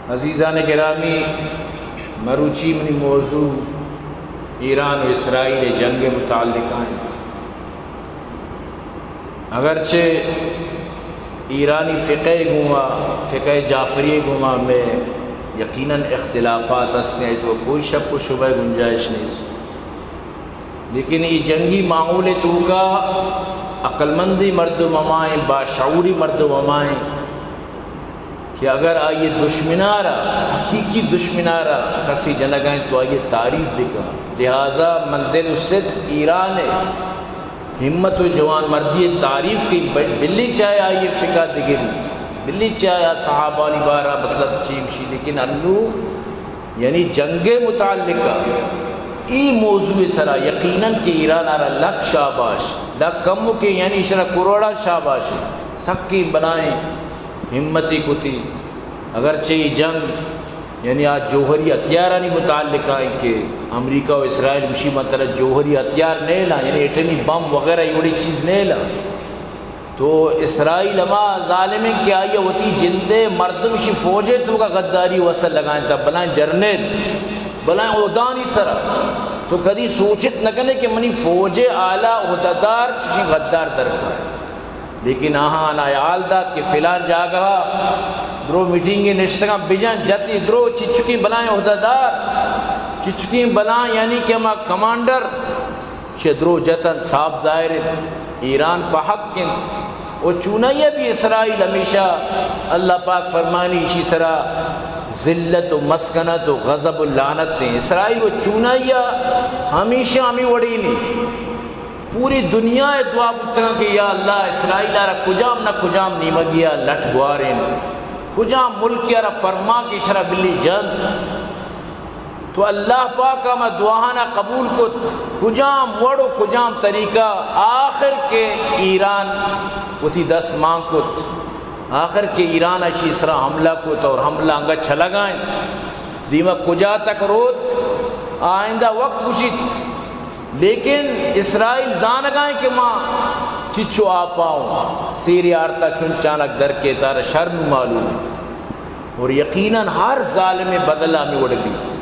عزیزان گرامی، مروچی منی موضوع ایران و اسرائیل جنگ متعلق انت۔ اگرچہ ایرانی فقہ گوما، فقہ جعفری گوما میں یقیناً اختلافات ہستیں، تو کوئی شک و شبہ گنجائش نیست۔ لیکن اے جنگی ماحول توکا عقلمندی مردم ہمائیں، باشعوری مردم ہمائیں کہ اگر آئی دشمنارا، حقیقی دشمنارا کسی جنگائیں تو آئی تعریف بکن۔ لہذا من دل و صدق ایران ہے، ہمت و جوان مردی تعریف کی، بلی چاہے آئی فقہ دگری، بلی چاہے آ صحابانی بارا مطلب چیمشی، لیکن انو یعنی جنگ متعلقہ ای موضوع سرا یقیناً کہ ایران آرا لکھ شاباش، لکھ کم کے، یعنی اشرا کروڑا شاباش، سکی بلائیں ہمتی کتی۔ اگرچہ یہ جنگ یعنی آ جوہری ہتھیارانی متعلقہ ہیں کہ امریکہ و اسرائیل گوشی من ترا جوہری ہتھیار نیلا، یعنی ایٹمی بم وغیرہ یہ وڑی چیز نیلا۔ تو اسرائیل ہما ظالم ہیں کہ آئی وتی جندے مردم شی فوجے توکا غداری واسطہ لگائیں تا، بلائیں جرنیل، بلائیں عہدانی سرا۔ تو کدی سوچت نہ کنے کہ منی فوجے اعلیٰ عہدیدار چشیں غدار درکائیں۔ لیکن آہاں آئی حال دات کہ فلان جاگہ درو میٹنگے نشتگاں، بجن جتی درو چچکیں بلائیں عہدیدار، چچکیں بلائیں یعنی کہ ہما کمانڈر، چہ درو جتن، صاف ظاہر انت ایران پہ حق انت۔ و چونائیا بھی اسرائیل ہمیشہ اللہ پاک فرمانی اشی سرا ذلت و مسکنت و غضب و لعنت ہیں۔ اسرائیل و چونائیا ہمیشہ ہمیں وڑی نہیں۔ پوری دنیا ء دعا بوتگاں کہ یا اللہ، اسرائیل آرا کجام نہ کجام نیمگی ء لٹ گوارین، کجام ملکی آرا پرما کہ اشرا بلی جنت۔ تو اللہ پاک ہما دعاہانا قبول کت، کجام وڑ و کجام طریقہ، آخر کے ایران وتی دست مان کت، آخر کے ایران اشی سرا حملہ کت اور حملہ انگا چلگا انت۔ دیما کجا تک روت، آئندہ وقت گوشیت۔ لیکن اسرائیل زانگائیں کہ ما چچو آپاؤں، سیری آرتا چنچانک در کے تارا شر نو معلوم۔ اور یقیناً ہر ظالم بدلہ ہمیں وڑ بیت۔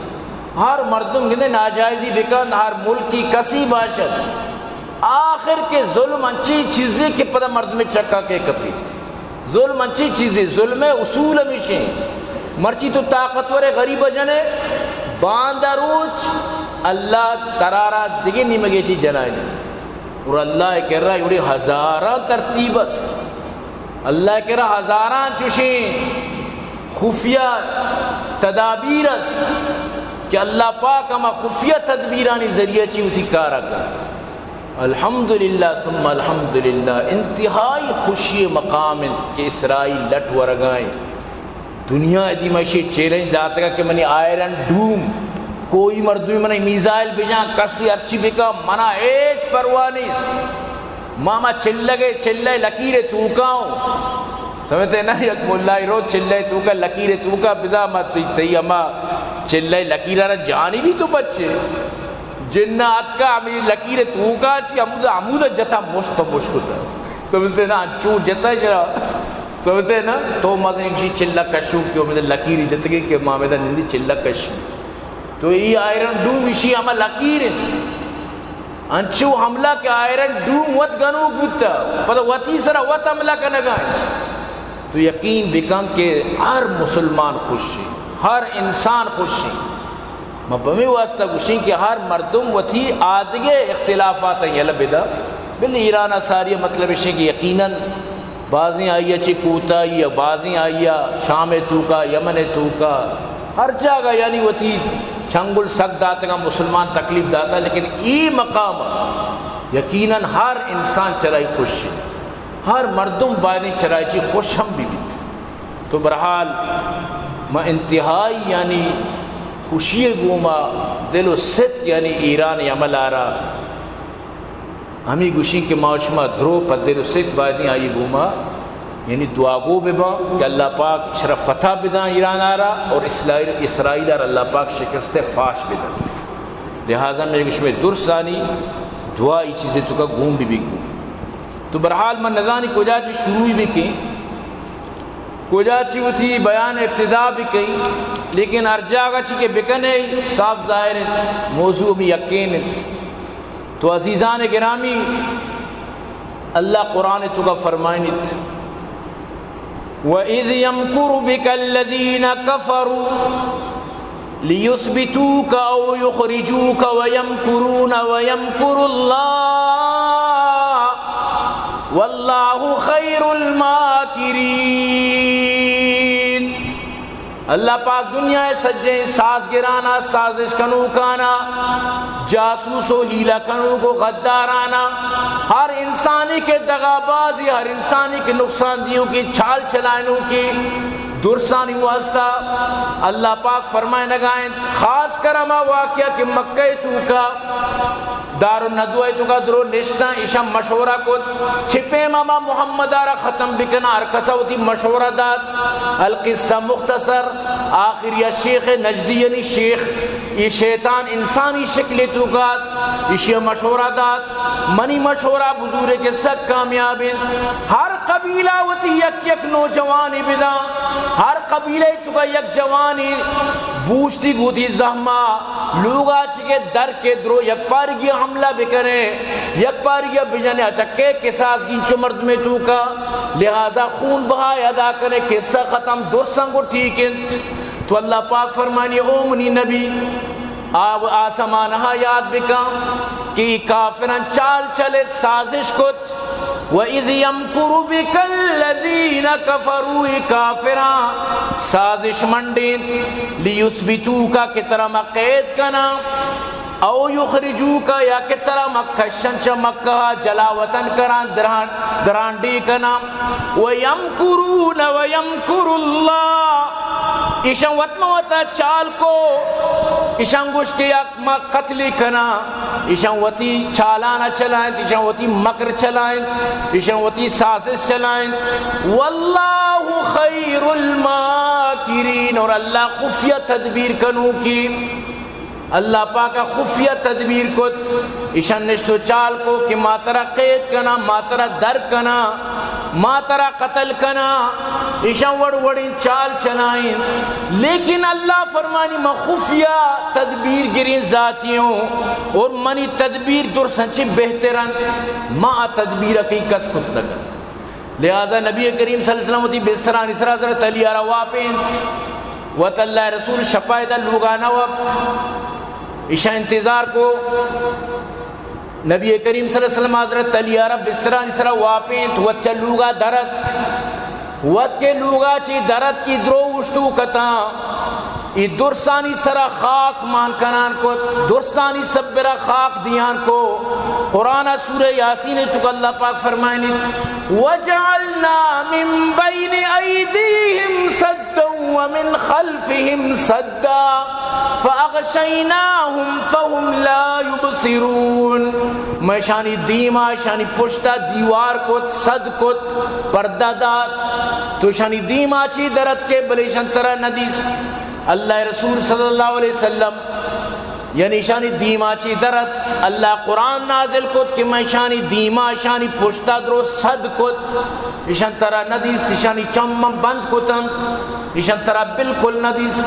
ہر مردم گندے ناجائزی بکن، ہر ملکی کسی باشد، آخر کے ظلم انچی چیزے کہ پدا مردم چکا کے کپیت۔ ظلم انچی چیزے، ظلم اصول ہمیشیں۔ مرچی تو طاقتور غریب جنے، باندا روچ اللہ ترارا دگہ نیمگے چی جنائے۔ اور اللہ کرا اڑے ہزاراں ترتیب است۔ اللہ کرا ہزاراں چوشیں خفیہ تدابیر است کہ اللہ پاک ہما خفیہ تدبیرانی ذریعہ چی وتی کارا کرت۔ الحمدللہ ثم الحمدللہ، انتہائی خوشی مقام انت کہ اسرائیل لٹ ورگائیں۔ دنیا ء دیما ایشی چیلنج داتگا کہ منی آئرن ڈوم، کوئی مردمی منی میزائل بجان، کسی ہرچی بکا، منا ہیچ پرواہ نیست۔ ما ما چلگے، چلے لکیر توکاؤں۔ سمجھتے نا، یک ملائی رو چلے توکا، لکیر توکا بزا ما تی، تی اما چلے لکیر را جانی بھی تو بچے۔ جنہ آتکا ہمیں لکیر توکا چی ہمودا، ہمودا جتا مشت پہ مشت کتا۔ سمجھتے نا، انچو جتا جرا۔ سمجھتے نا؟ تو مزن ایشی چلہ کشو کہ ہمیں لکیری جتگی کہ ما ہمیں نندی چلہ کشی۔ تو ای آئرن ڈوم ایشی ہما لکیر انت۔ انچو حملہ کہ آئرن ڈوم وت گنوک بوتا، پدا وتی سرا وت حملہ کنگا انت۔ تو یقین بکن کہ ہر مسلمان خوشی، ہر انسان خوشی۔ ما پمے واسطہ گوشیں کہ ہر مردم وتی آدگے اختلافات یلہ بدا۔ بل ایران ساری مطلب اشیں کہ یقیناً بازیں آئی چی کوتاہی، بازیں آئی شام توکا، یمن توکا، ہر جاگہ یعنی وتی چنگل سک داتگا، مسلمان تکلیف داتا، لیکن ای مقام یقیناً ہر انسان چرائی خوش ہے، ہر مردم باید چرائی چی خوش ہم بھی بیت۔ تو بہرحال ما انتہائی یعنی خوشی گوما دل و صدق یعنی ایران عمل آرا ہمیں گوشیں کہ ما شما درو پہ دل و صدق بایدیں آئی گوما یعنی دعاگو بباں کہ اللہ پاک شرا فتح بداں ایران آرا اور اسرائیل، اسرائیل آرا اللہ پاک شکست فاش بداں۔ لہذا میں شمے درسانی دعا ای چیزیں توکا گون بی بی گون۔ تو بہرحال من نزانی کجا چی شروعی بکیں۔ کجا چی وتی بیان ابتدا بکئی، لیکن ہر جاگہ چی کہ بکنے صاف ظاہر انت، موضوع بھی یقین انت۔ تو عزیزان گرامی، اللہ قرآن تو کا فرمائنیت، وَإِذْ يَمْكُرُ بِكَ الَّذِينَ كَفَرُوا لِيُثْبِتُوكَ أَوْ يُخْرِجُوكَ وَيَمْكُرُونَ وَيَمْكُرُ اللَّهُ وَاللَّهُ خَيْرُ الْمَاكِرِينَ۔ اللہ پاک دنیا ءِ سجیں سازگرانا، سازش کنوکانا، جاسوس و حیلہ کنوک و غدارانا، ہر انسانی کہ دغابازی، ہر انسانی کہ نقصان دیوکی، چال چلائنوکی، درسانی واسطہ اللہ پاک فرمائنگا انت۔ خاص کر ہما واقعہ کہ مکہ توکا دار الندوہ توکا درو نشتاں، ایشاں مشورہ کت، چہ پیما ما محمد آرا ختم بکناں، ہر کسا وتی مشورہ دات۔ القصہ مختصر، آخر یا شیخ نجدی، یعنی شیخ، یہ شیطان انسانی شکل توکا ات، ایشی مشورہ دات، منی مشورہ بزورے کہ سک کامیاب انت۔ ہر قبیلہ وتی یک یک نوجوانے بداں، ہر قبیلہ توکا یک جوانے بوشتی گوتی زہما، لوگا چی کہ در کے درو یک پارگی حملہ بکنے، یک پارگی بجنے، اچھا کہ کساس گینچو مردمے توکا، لہذا خون بہا ادا کنے، قصہ ختم، درساں گو ٹھیک انت۔ تو اللہ پاک فرمانی، او منی نبی، آ آسمانہا یاد بکن کہ ای کافراں چال چلت، سازش کت، وَإِذْ يَمْكُرُ بِكَ الَّذِينَ كَفَرُوا، ای کافراں سازش منڈینت، لِيُثْبِتُوكَ، کہ ترا ما قید کناں، أَوْ يُخْرِجُوكَ، یا کہ ترا ما کشن چہ مکہ جلا وطن کناں، دران-، درانڈی کناں، وَيَمْكُرُونَ وَيَمْكُرُ اللَّهُ، ایشاں وت ما وتا چال کو، ایشاں گوشت کہ یک ما قتلی کناں، ایشاں وتی چالانا چلائنت، ایشاں وتی مکر چلائنت، ایشاں وتی سازش چلائنت۔ وَاللَّهُ خَيْرُ الْمَاكِرِينَ، اور اللہ خفیہ تدبیر کنوکی، اللہ پاکا خفیہ تدبیر کت، ایشاں نشت و چال کو کہ ما ترا قید کناں، ما ترا در کناں، ما ترا قتل کناں، ایشاں وڑ وڑیں چال چلائیں، لیکن اللہ فرمانی، من خفیہ تدبیر گریں ذاتی اوں، اور منی تدبیر درساں چہ بہتر انت، ما آ تدبیر کئی کس کت نہ کنت۔ لہذا نبی کریم صلی اللہ علیہ وسلم وتی بسترانی سرا حضرت علی آرا واپینت، وت اللہ رسول شپا ادا لوگا نہ وپت، ایشاں انتظار کو۔ نبی کریم صلی اللہ علیہ وسلم حضرت علی آرا بسترانی سرا واپینت، وت چہ لوگا در اتک۔ وت کہ لوگا چی در اتک، ای درو اوشتو کتاں، ای درسانی سرا خاک مان کنان کت، درسانی سبرا خاک دیان کو۔ قرآن سورہ یاسین توکا اللہ پاک فرمائنیت، وَجَعَلْنَا مِنْ بَيْنِ أَيْدِيهِمْ سَدًّا وَمِنْ خَلْفِهِمْ سَدًّا فَأَغْشَيْنَاهُمْ فَهُمْ لَا يُبْصِرُونَ۔ ما اشانی دیما، اشانی پشتا دیوار کت، سد کت، پردہ دات، تو اشانی دیما چی در اتکے، بلے اشان ترا ندیست۔ اللہ رسول صلی اللہ علیہ وسلم یعنی اشانی دیما چی در اتک، اللہ قرآن نازل کت کہ من اشانی دیما، اشانی پشتا درو سد کت، اشان ترا ندیست، اشانی چم من بند کتنت، اشان ترا بالکل ندیست۔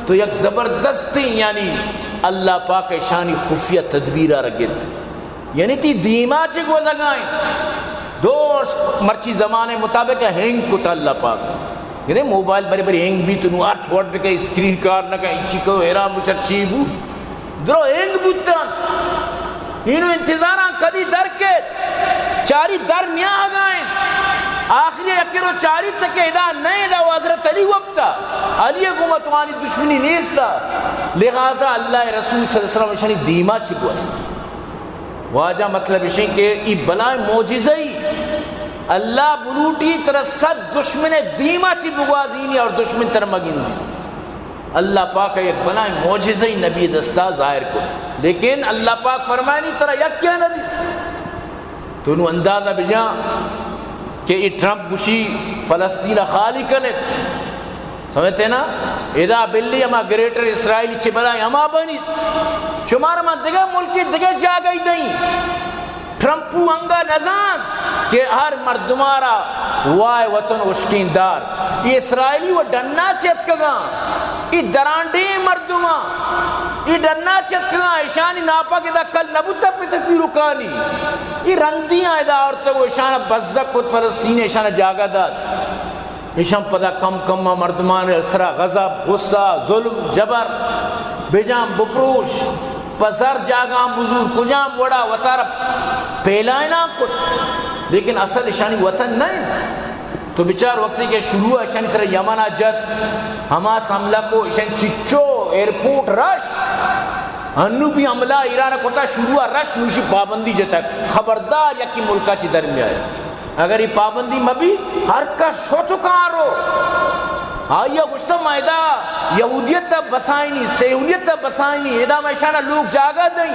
تو یک زبردستیں، یعنی اللہ پاک اشانی خفیہ تدبیرا را گپت۔ یعنی تی دیما چہ گوزگائیں۔ دوست مرچی زمانے مطابق ہینگ کتا اللہ پاک۔ یعنی موبائل بری بری ہینگ بیت، نو ہر چوٹ بکے، اسکرین کار نہ کن، چی کو حیران بچر چی بو۔ درو ہینگ بوتن۔ اینو انتظاران کدی در کیت۔ چاری در نیاہگائیں۔ آخری یکی رو چاری تک ادا نہ ادا و حضرت علی وپتا۔ علی گوما توانی دشمنی نیستا۔ لہذا اللہ رسول صلی اللہ علیہ وسلم اشانی دیما چہ گوست۔ واجہ مطلب اشیں کہ ای بلائیں معجزہ ای، اللہ بلوٹی ترا صد دشمن دیما چی بگوازینی اور دشمن ترا مگندی۔ اللہ پاک یک بلائیں معجزہ ای نبی دستا ظاہر کت، لیکن اللہ پاک فرمانی ترا یک کیا نہ دیس۔ تو نو اندازہ بجان کہ ای ٹرمپ گوشی فلسطین خالی کنت۔ سمجھتے نا؟ ادا بلی ہما گریٹر اسرائیل چہ بلائیں ہما بنیت۔ شمار ما دگہ ملکی دگہ جاگہی دئیں۔ ٹرمپو انگا نزانت کہ ہر مردمارا وائے وطن اشکین دار۔ اے اسرائیلی و ڈنا چہ اتکگاں، اے درانڈیں مردماں، اے ڈنا چہ اتکگاں، ایشانی ناپاک ادا کل نبوتہ پت پیرکانی۔ اے رندیاں ادا آورتگ و ایشانا بزگ کت، فلسطین ایشانا جاگہ دات۔ ایشاں پدا کم کم ءَ مردمان سرا غضب، غصہ، ظلم، جبر، بجام بپروش، پہ زر جاگہاں بزور، کجام وڑا وتارا پیلائنا کت، لیکن اصل ایشانی وطن نہ انت۔ تو بچار وقتی کہ شروع ایشانی سرا یمن ءَ جت، حماس حملہ کو، ایشان چچو ایئرپورٹ رش، انو بھی حملہ ایران ءَ کتا، شروع ءَ رش نوشی پابندی جتک، خبردار یکی ملکا چی در میائے۔ اگر یہ پابندی مبی، ہر کس شت کارو۔ آیا گوشتا ما ادا یہودیت تا بسائنی، صہیونیت تا بسائنی، ادا ما اشانا لوگ جاگہ دیں۔